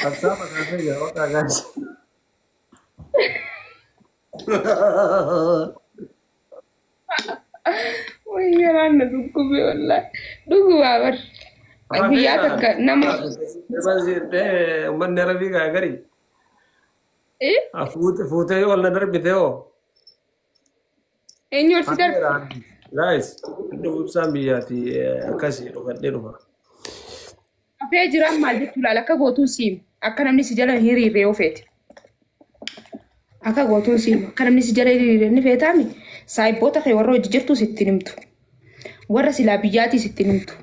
Hassaaba kaasee jira bakka gaas. Way garaan na dhukkube wallaahi. Dhugumaa bar. Guyyaa takka nama. Uummanni Arabii gaagari. Eh? Fuutee ol na darbite hoo. Eenyu ol si darbe? Guys, inni ibsaan biyyaati akkasii dhufadhee dhufa. Hafee jiraan maal jechuu laala akka gootuun siim akka namni si jala hiriiree yoo feete. Akka gootuun siim akka namni si jala hiriiree ni feetaami saayibboota kee warra hojii jirtu sitti himtu. Warra silaa biyyaatii sitti himtu.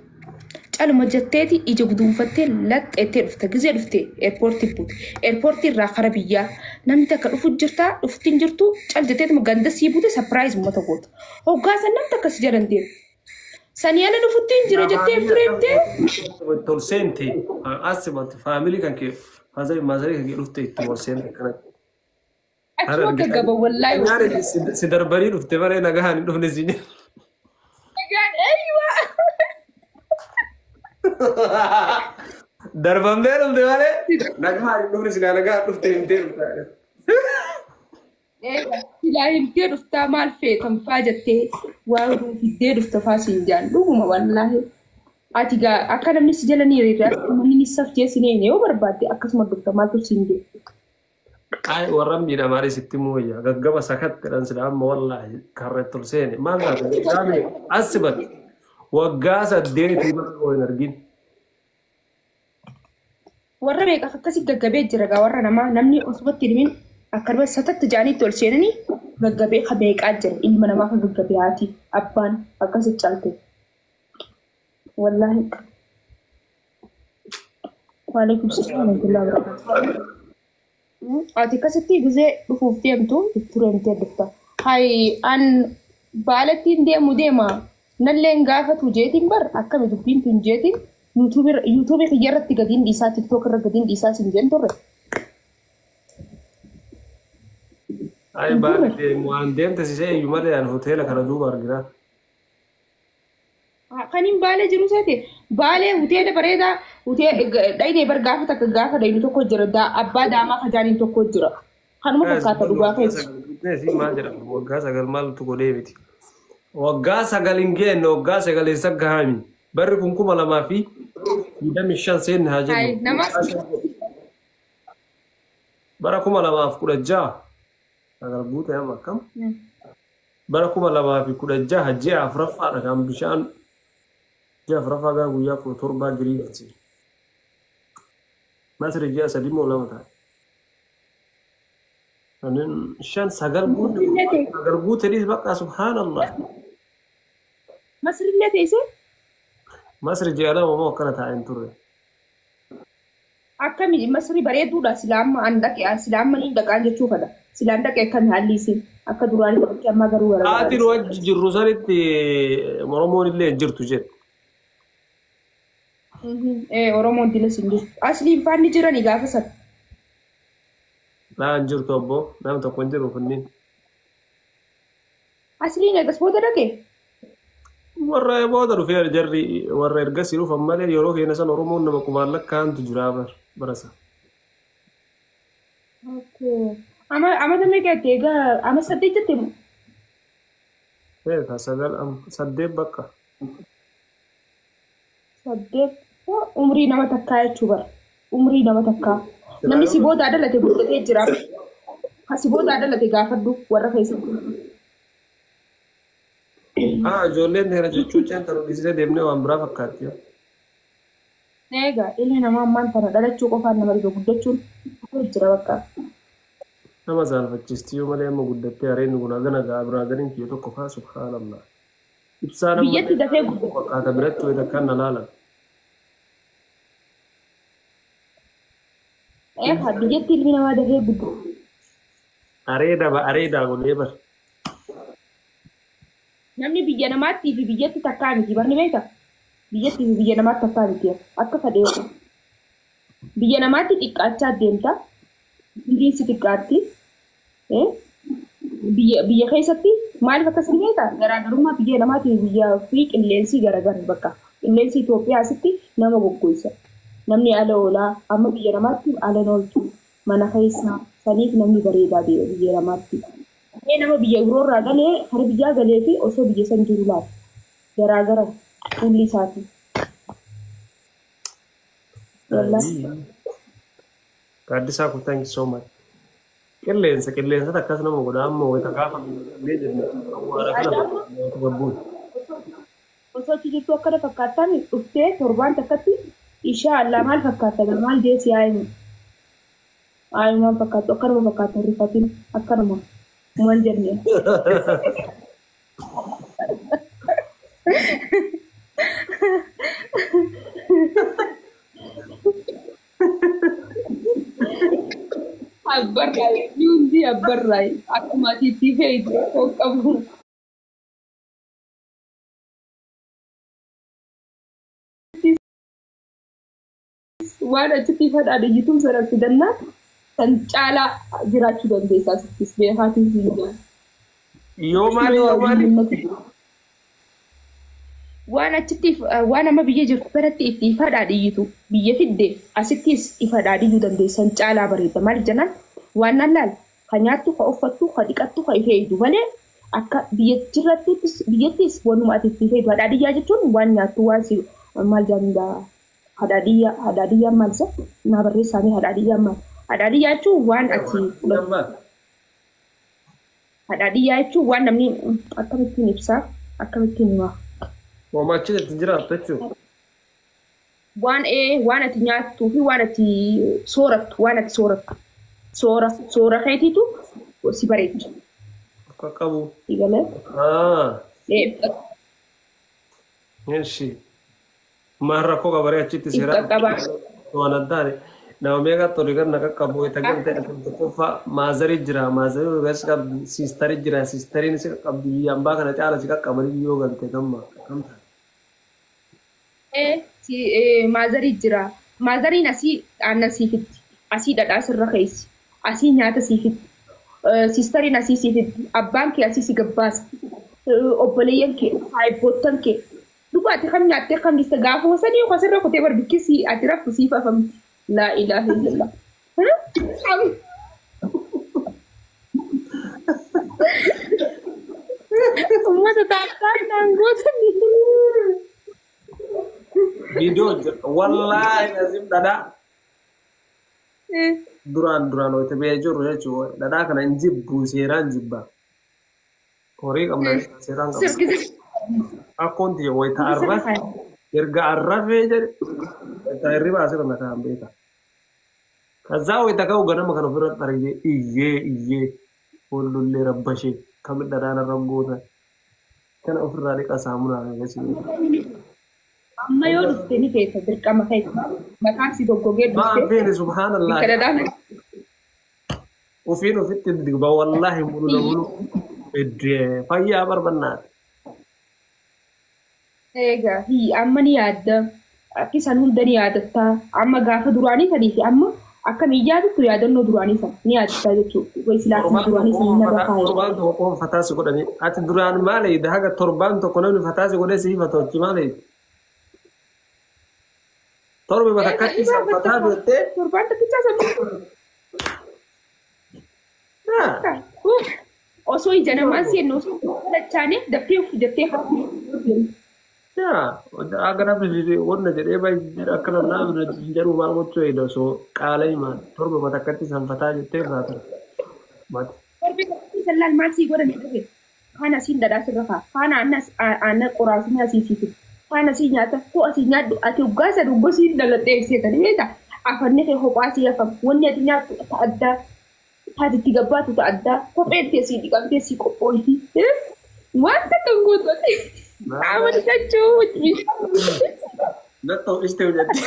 Caluma jetteeti ija guduunfattee laxxeettee dhufte gizee dhufte eerpoortii buute. Eerpoortii irraa kara biyyaa namni takka dhufu jirtaa dhufti hin jirtu cal jetteetuma ganda sii buute sapiraayiz uummata goota. Hoggaa san namni takka si jala hin deemu. Sanii ala dhufutti hin jira jettee tureettee. Tol seente asumatti faamilii kan kee maazarii kan kee dhufte itti ol seente akkanatti. Achuma gaggaba wallaahi. Nyaanni si darbanii dhufte malee nagaan hin dhufne si jedhu. Nagaan eeyyiwa. Darbamtee dhufte malee nagaan hin dhufne silaa nagaan dhufte himtee dhufte. Silaa himtee dhuftaa maal feetan faa jettee waa fiddee dhufta faa siin jaan dhuguma wallaahi. Ati gaa akka namni si jala ni hiriira namni ni safjee si neene yoo barbaadde akkasuma dhufta maaltu siin jedhu. Ay warra miidhamaadha sitti mooyya gaggaba sakatteedhaan sila amma wallaahi karra ol seene maal taate asibatti waggaa 8 bara hin argin. Warra meeqa akkasii gaggabee jira gaa warra namaa namni osumatti himin akkanuma satatti jaaniitti ol seenanii gaggabee ka meeqaa jira ilma namaa ka gaggabee haati abbaan akkasi calte. Wallaahi. Waalaikum salaam warahmatullahi wabarakatuh. Ati akkasitti gizee dhufuuf deemtu itti deemtee dhufta. Hayi an baalattiin deemu deema nalleen gaafatu jeetiin bar akkami dubbiin tun jeetiin yuutuubii kiyya irratti gadiin dhiisaa tiktook irra gadiin dhiisaa siin jeen turre. Ay baale deemu waan deemte si seeyyu malee an hoteela kana duuba argina. Kaniin baalee jiru seete baalee hoteela bareedaa dhaynee bar gaafa takka gaafa dhaynu tokko jira abbaa daamaa kajaaniin tokko jira. Kanuma fakkaata dhugaa keessa. Maal jedhama waggaa 9 maaltu godhee miti. Waggaa 9 hin geenne waggaa 9 eessa gahami. Barri kun 2025 seenne haa jennu. Bara 2016 sagal guute amma akkam. Bara 2016 ji'a afuraffaadha kan bishaan ji'a afuraffaa gaa guyyaa 17 giriitti. Masri ji'a 3 moo 2 ta'a. Kanneen 5 9 guute sagal guutenis bakka subhaanallah. Masrillee teessee? Masri ji'a 2 moo akkana taa'ee hin turre. Akkami Masri bareeduudha silaa amma an dhaqe silaa amma ni dhaqaan jechuu fedha. Silaan dhaqe akkami haalli isiin akka duraanii dhaqe amma garuu gara. Haati nu wajji jirru sanitti Oromoon illee hin jirtu jedhu. Oromoon dilas hin jirtu. Asliin faanni jirani gaafa sana. Laa hin jirtu obbo nama tokko hin jiru kunniin. Asliin eegas booda dhaqe? Warra booda dhufee jarri warra ergasii dhufan malee yeroo keenya san Oromoon nama kumaan lakkaa'antu jira bara sana. Amata meeqa jette egaa ama 8 jette moo? Eega 9 8 bakka. 8 umrii nama takkaa jechuu bara. Umrii nama takkaa. Namni si boodaa dhalate guddatee jira. Si boodaa dhalate gaafadhu warra keessatti. Ijoolleen seera jechuun ceen dhiisnee deemnee waan biraa fakkaatti. Egaa ilmi namaa ammaan tana dhalachuu qofaan nama dhiba guddachuun jira bakka. Nama saalfachiisti yoo malee amma guddattee hareen kun hagana ga'a biraa gadiin kiyya tokko faa subhaanallah. Ibsaa nama Biyyatti dafee guddatu. Fakkaata biratti wayita kan na laalan. Egaa biyyatti ilmi namaa dafee guddatu. Areeda ba areedaa godhee bara. Namni biyya namaattii fi biyyatti takkaa miti barni beektaa? Biyyattii fi biyya namaatti takkaa miti akka fedhee. Biyya namaatti xiqqaachaa deemta. Biyyi xiqqaatti. Biyya keessatti maaliif akkas ni beektaa? Garaagarummaa biyya namaatii fi biyya fi qilleensi garaagara bakka. Qilleensi Itoophiyaa asitti nama goggoisa. Namni ala oolaa amma biyya namaatti ala ooltu mana keessa saniif namni bareedaa biyya namaatti. Mee nama biyya biroorraa galee kara biyyaa galee fi osoo biyya san jiru laata garaagara fuulli isaati. Gaaddisaa kun thank you so much. Qilleensa qilleensota akkas nama godha amma wayita gaafa miidhagee jennu awwaara kana gabbuun. Osoo achi jirtu akkana fakkaattan dhuftee torbaan takkatti inshaa Allah maal fakkaata maal jeesi yaa'imu. Aayimaan fakkaattu akkanuma fakkaata rifatin akkanuma waan jenne. Abbarraay hundi abbarraay akkuma ati itti feetu qabu. Waan achitti fadhaan iyyituun sana fidannaa kan caalaa jiraachuu dandeessaa sittis beekaatiin siin jira. Yoo maali yoo maali? Waan achitti waan amma biyya jirtu kanatti itti ifadhaa dhiyyitu biyya fidde asittis ifadhaa dhiyyuu dandeessan caalaa bareeda. Maaliif jennaan waan nan laal ka nyaattu, ka uffattu, ka dhiqattu, ka ifeeydu malee akka biyya jirrattis biyyattis wanuma ati itti ifeeydu hadhaa dhiyyaa jechuun waan nyaattu waan si maal jedhamudha hadhaa dhiyyaa hadhaa dhiyyaan maal isa naa barreessaanii hadhaa dhiyyaan maal hadhaa dhiyyaa jechuun waan ati fudhattu. Hadhaa dhiyyaa jechuun waan namni akkamittiin ibsaaf akkamittiin himaaf. Hoomaachi itti jiraattu jechuudha. Waan waan ati nyaattuu fi waan ati soorattu waan ati soorattu soora soora keetiitu si bareecha. Akka qabu. Galee. Eshi. Maal rakkoo qabaree achitti seera. Waan addaani. Nama meeqa tole kan naqa qabu itti galte tokkoffaa maazarii jira maazarii gas qabdi siistarii jira siistariin si qabdi biyya ambaa kana caala si qaqqabanii yoo galte gamma kamta. Maazarii jira. Maazariin asii aannan siifitti asii dhadhaa sirra keessa asii nyaata siifitti siistariin asii siifitti abbaan kee asii si gabbaasa obboleeyyan kee saayibboottan kee dhugaati kam nyaattee kam dhiste gaafa sanii yookaan sirra kutee barbikkisii ati raftu siif afamti. La ilaha illallah. Uummata taakkaa naan gootanii. Viidiyoo wallaahi azim dhadhaa. Duraan duraan wayita biyya jirru jechuudha. Dhadhaa kana hin jibbu seeraan jibba. Horii qabna seeraan qabna. Akkoon tiyya wayita arra erga arrafee jedhe wayita hirriba asirra na kaa'an beeka. Kazaa wayita ka'u ganama kana ofirratti argee iyyee iyyee hollollee rabbashee kamid dhadhaan irra goota. Kana ofirraa dhiqa saamunaa agarsiisa. Amma yoo dhufte ni feeta dirqama keessa mataan si goggogee dhufte. Maa feene subhaanallah. Ofiin ofitti digba wallaahi mulu na mulu fayyaa barbannaati. Egaa amma ni yaadda akka isaan hunda ni yaadattaa amma gaafa duraanii sanii fi amma akkamiin yaadattu yaadannoo duraanii sana ni yaadattaa jechuudha. Wayi silaa duraanii sana narra kaa'e. Torbaan tokko qofa fataa si godhanii ati duraan maal eeyda haga torbaan tokko namni fataa si godhee si hifatu achi maal eeyda? Torbe batakkatti isaan fataa jettee. Torbaan tokkichaa sana. Osoo ija namaan seennu osoo dachaane daftee of jettee Yaa akka namni wanna jedhee baay'ee akka namni jedhu maal gochuu eeyda osoo qaala himaan torbe batakkatti isaan fataa jettee irraa ture. Torbe batakkatti isaan laal maal sii godhan dhufe kaan asiin dhadhaa sirra kaa kaan aannan qoraasummaa asii sii fidu kaan asii nyaata koo asii nyaadhu ati hoggaa sana gosi daladhee ibseetani beektaa afanni kee kophaa sii hafam wanni ati nyaattu ta addaa taati itti gabbaatu ta addaa kopheen tee sii dhiqamtee sii qophooyti wanta kan gootu ati qaama dhiqachuu Nattoo ishte hojjetti.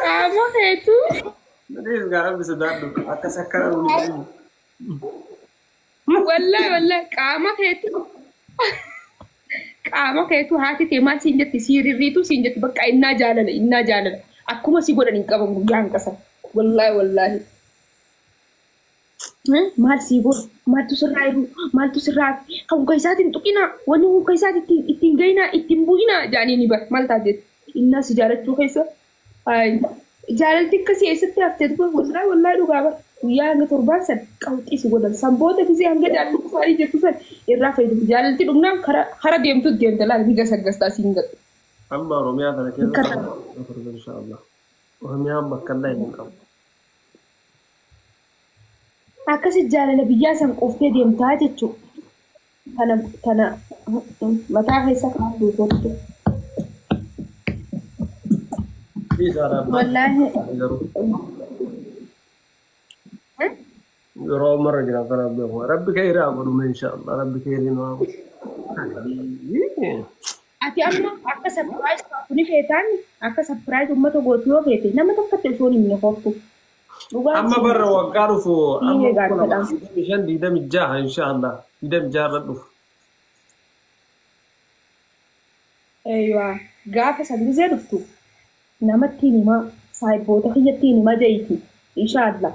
Qaama keetu. Nadiis gaara bisa daadhu akkas akkana nuyi. Wallahi wallahi qaama keetu. Qaama keetu haati tee maal siin jetti sii rirriitu siin jetti bakka innaa jaalala innaa jaalala akkuma si godhan hin qaban guyyaa hin qasan wallahi wallahi. Maal sii godhu? Maaltu sirraa jiru? Maaltu sirraa kan muka isaatiin tuqinaa? Wanni muka isaatiin ittiin gayinaa ittiin bu'inaa jaanii ni bara. Maal taateet? Innaa si jaalachuu keessa jaalalti akkasii eessatti haftee dhufe wallahi wallahi dhugaa bara. Guyyaa hanga torbaan san qawxii si godhan. San booda gisee hanga jaalalti isaanii jirtu san irraa fayyadamu. Jaalalti dhumnaan kara deemtu deemta laal ni gasaggastaa siin gadhu. Amma Oromiyaa kana keessa inshallah. Oromiyaan bakka illee hin qabu. Akkasi jaalala biyyaa san quuftee deemtaa jechuudha. Kana kana mataa keessa kaa'uu kottu. Wallaahi. Yeroo mara jira kana beeku. Rabbi khayrii haa godhu inshallah. Rabbi khayrii nu haa godhu. Ati amma akka surprise taatu ni feetaan akka surprise uummata gootu yoo feete nama tokkotti osoo hin himne kottu. Amma barra waggaa dhufu amma 25 26 inshallah 26 irra dhufu. Eeyyaa gaafa san gisee dhuftu namatti himaa saayiboota kiyyatti himaa jeeti inshallah.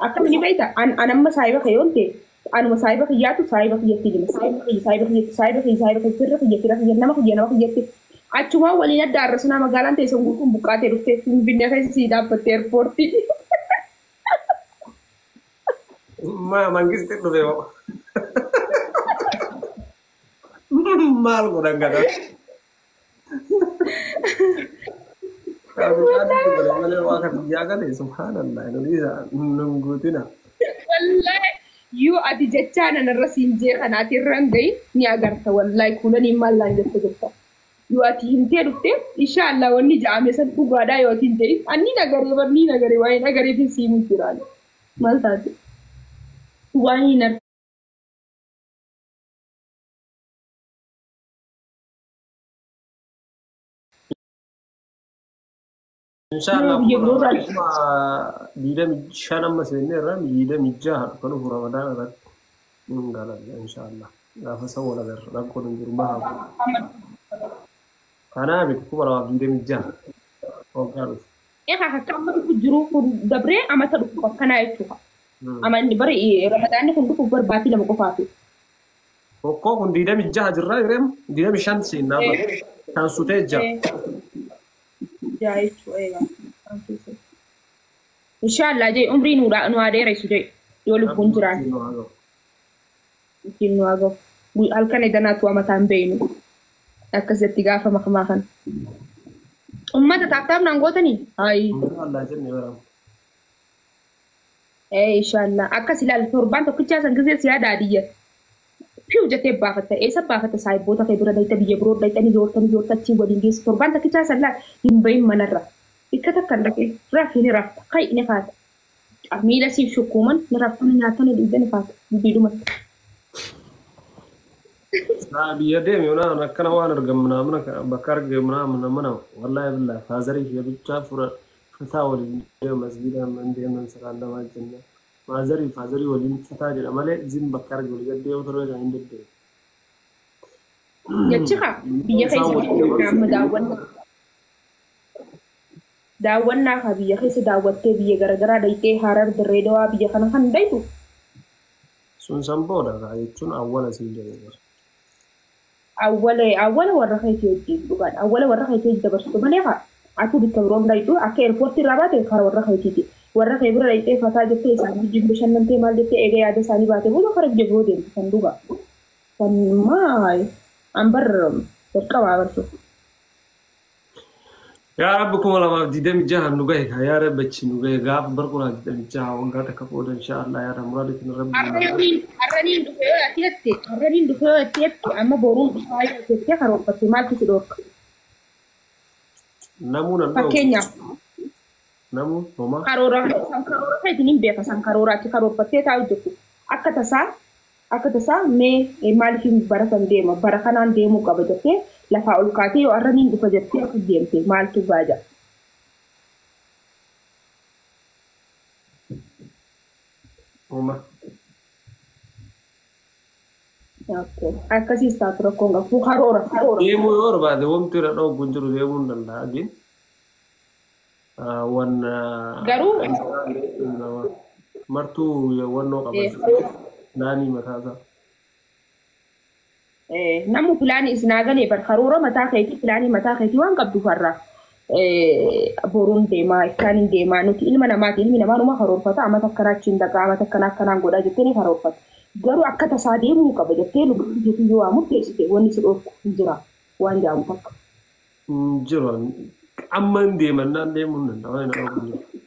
Akkam ni beekta an amma saayiba kee yoon ta'e anuma saayiba kiyyaatu saayiba kiyyatti hima saayiba kiyya saayiba kiyyatti saayiba kiyya saayiba kiyya firra kiyya fira kiyya nama kiyyatti achumaan waliin adda arrasunaa magaalaan teessan guutuun buqqaatee dhuftee Finfinnee keessa sii dhaabbatte eerpoortii. Ma mangisti dhufe moo? Maal godhan kana? Malee waa kan biyyaa gale subhaanallah nun guutina. Wallahi yoo ati jechaa nanarra siin jee kanaati irra hin gahin ni agarta wallahi kuulanii maallaan jette jirta. Yoo ati himtee dhufte inshaallah wanni ja'ame san dhugaadhaa yoo ati hin ta'in anni nagaree bar ni nagaree waa'ee nagareefin siimu jiraan. Maal taate? Waan hin Inshallah biyya biroorraa 25 amma seennee irraa 26 kan dhufu Ramadaan irratti nun galalla inshallah. Gaafa san wal agarra rakkoon hin jiru bahaa. Kanaa miti 2026 waggaa dhufu. Egaa akka amma dhufu jiru kun dabree amata dhufu akkanaa jechuudha. Ama inni bari Ramadaanni kun dhufu barbaatii lama qofaafi. Hokkoo kun 26 jirraa jireem 25 seennaa bara. Kan sutee jira. Jaa jechuudha egaa. Inshaallah jee umrii nu haa dheeressu jee yoo lubbuun jiraate. Ittiin nu haa gahu. Halkan edanaatu amataan beeynu. Akkasitti gaafa makamaa kana. Uummata taaptaap naan gootanii? Hayi. Inshallah jennee baramu. Ee inshallah. Akkas ilaali torbaan tokkichaa san gisee si yaada adiyya. Piu jettee baafatta. Eessa baafatta saayiboota kee bira dayta biyya biroo daytanii zoortanii zoorta achiin waliin geessu. Torbaan tokkichaa san laal hin bahin manarra. Ikka takka hin dhaqee rafi ni rafta. Kai ni kaata. Miila siif shukkuuman ni rafta ni nyaata ni dhugda ni kaata. Dubbiidhumatti. Biyya deemi naan akkana waan argamu naamna bakka argamu naamna mana wallahi billahi faazarii kiyya bichaa fura fataa waliin deema masgiida man deeman saraan lamaa jenna maazarii faazarii waliin fataa jedha malee zin bakka argamu waliin deemu torba kan hin deddeebi. Jechi kaa biyya keessa amma daawwannaa. Daawwannaa kaa biyya keessa daawwattee biyya garaagaraa dhayxee Harar Dirree Dawaa biyya kana kan dhaytu. Sun san booda kaa jechuun awwala siin jedhe. Awwala awwala warra keetii wajjin dhugaadha. Awwala warra keetii wajjin dabarsitu malee kaa atu bikka biroon dhayxu akka eerpoortii irraa baate karaa warra keetiiti. Warra kee bira dhayxee fataa jettee isaan wajjin bashannantee maal jettee eega yaada isaanii baate booda karaa biyya biroo deemtu san dhugaa. San maal an bar jalqabaa barsu. Yaa Rabbi 2026 nu gahe kaa yaa Rabbi achi nu gahe gaafa bar 2026 waggaa takka booda inshallah yaa Rabbi muraada keenya Rabbi. Harraniin dhufe yoo ati jette harraniin dhufe yoo ati jette amma boruun dhufaa yoo jettee karoorfatte maaltu si dhoorka? Namuu nan dhoofu. Fakkeenyaaf Namuu homaa. Karoora san karoora keetiin hin beeka san karooraatti karoorfattee taa'u jirtu. Akka tasaa mee maaliif bara san deema bara kanaan deemuu qaba jettee lafaa ol kaatee yoo harraniin dhufa jettee akka deemte maaltu baaja? Homaa. Akkasiis taatu rakkoon qabu karoora karoora. Deemuu yoo barbaade wanti irra dhooggu hin jiru deemuu hin danda'a gin. Wan Garuu Martuu wannoo qaba. Pilaanii mataasaa. Namu pilaanii isinaa galee bar karoora mataa keetii, pilaanii mataa keetii waan qabdu farra. Boruun deemaa, iftaaniin deemaa, nuti ilma namaati, ilmi namaa numa karoorfata, amata akkanaa achiin dhaqaa, amata akkanaa akkanaan godhaa jettee ni karoorfata. Garuu akka tasaa deemuu qaba jettee lubbuun keetii yoo waa murteessite, wanni si dhorku hin jira waan jedhamu takka. Hin jiru. Amma hin deemannaan deemuu hin danda'u. Waan hin dhorku hin jiru.